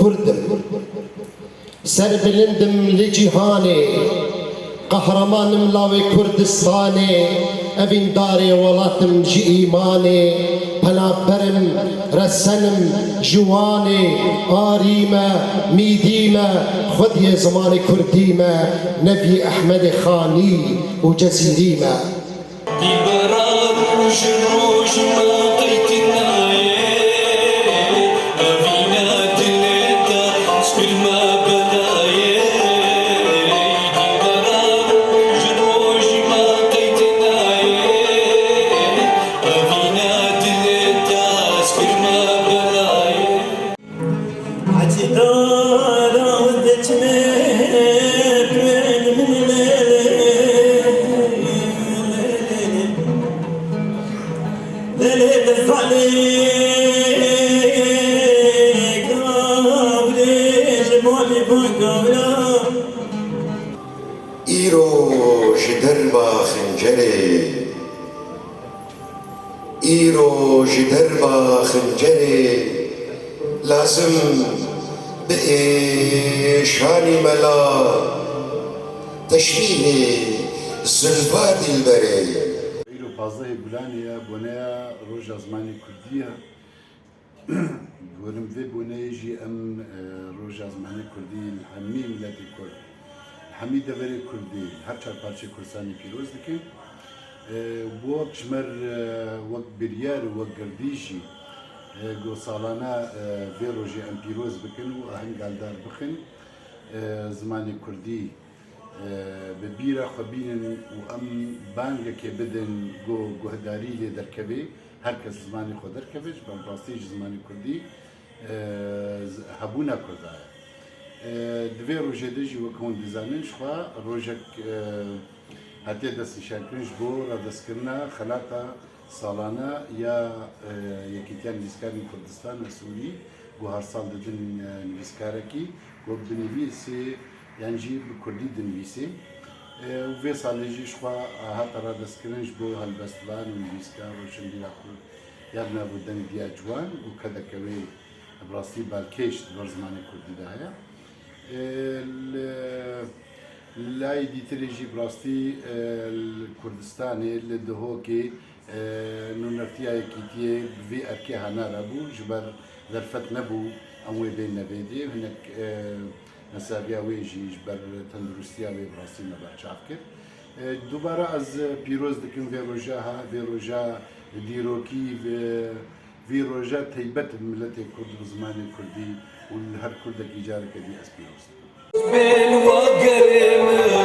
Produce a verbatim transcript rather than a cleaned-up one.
Kurd im. Serbilind im li cîhanê, qehreman im lawê Kurdistanê, evîndarê welat im ji îmanê, penaber im, resen im ji Wanê, arî me, mîdî me, xwediyê zimanê kurdî me, nevî Ehmedê Xanî û Cezîrî me. Dîbera roj roj me qeytinaye, evîna dilê te spir me belaye. Dîbera roj roj me qeytinaye, evîna dilê te spir me belaye. Hecî dara diçime pên min lê lê lê lê lê lê lê zalê gavlê ji malî van gavra. Îro ji derba xincerê Îro ji derba xincerê lazim bi êşanî mela teşbîhê zilfa dîlberê. Îro pazdehê Gulanê ye, boneya Roja Zimanê Kurdî ye. Gorim vê boneyê jî em, e, Roja Zimanê Kurdî li hemî miletê Kurd, li hemî deverê Kurdî, li her çar parçeyê Kurdistanê pîroz dikin. E, wek ji me re, e, wek biryar û wek girdî jî, e, ku salane, e, vê rojê em pîroz bikin û aheng aldar bixin, e, zimanê Kurdî, e, bi bîra xwe bînin û em bangekê bidin ku guhdarî lê derkeve, her kes zimanê xwe derkeve, ji ber rastî ji zimanê Kurdî, e, z-, hebûna Kurda ye. E, di vê rojê de jî wek hûn dizanin, jixwe rojek, e, hatiye destnîşankirin ji bo radestkirina xelata salane ya, e, Yekîtiya Nivîskarên Kurdistan, Sûrî, ku her sal didin, e, nivîskarekî, ku binivîsê, yan jî bi kurdî dinivîsê. E, û vê salê jî jixwe hate radestkirin ji bo helbestvan û nivîskar û roşenbîra Kurd ya bi nav û deng diya ciwan û kedeke wê bi rastî balkêş di ber zimanê Kurdî de heye. E, li, li layê dîtirê jî bi rastî, e, li Kurdistanê, li Dihokê, e, nûnertiya Yekîtiyê bi vî erkê hanara bû, ji ber derfet nebû em wê bên nevêdê. Hinek, e, mesaviya wê jî ji ber tenduristiya wê bi rastî me berçav kir. E, dubare ez pîroz dikim vê roja ha, vê roja dîrokî, vê, vî roja teybet bi miletê Kurd û zimanê Kurdî û li her Kurdekî careke dî ez pîroz dikim. Bên wa gerê min.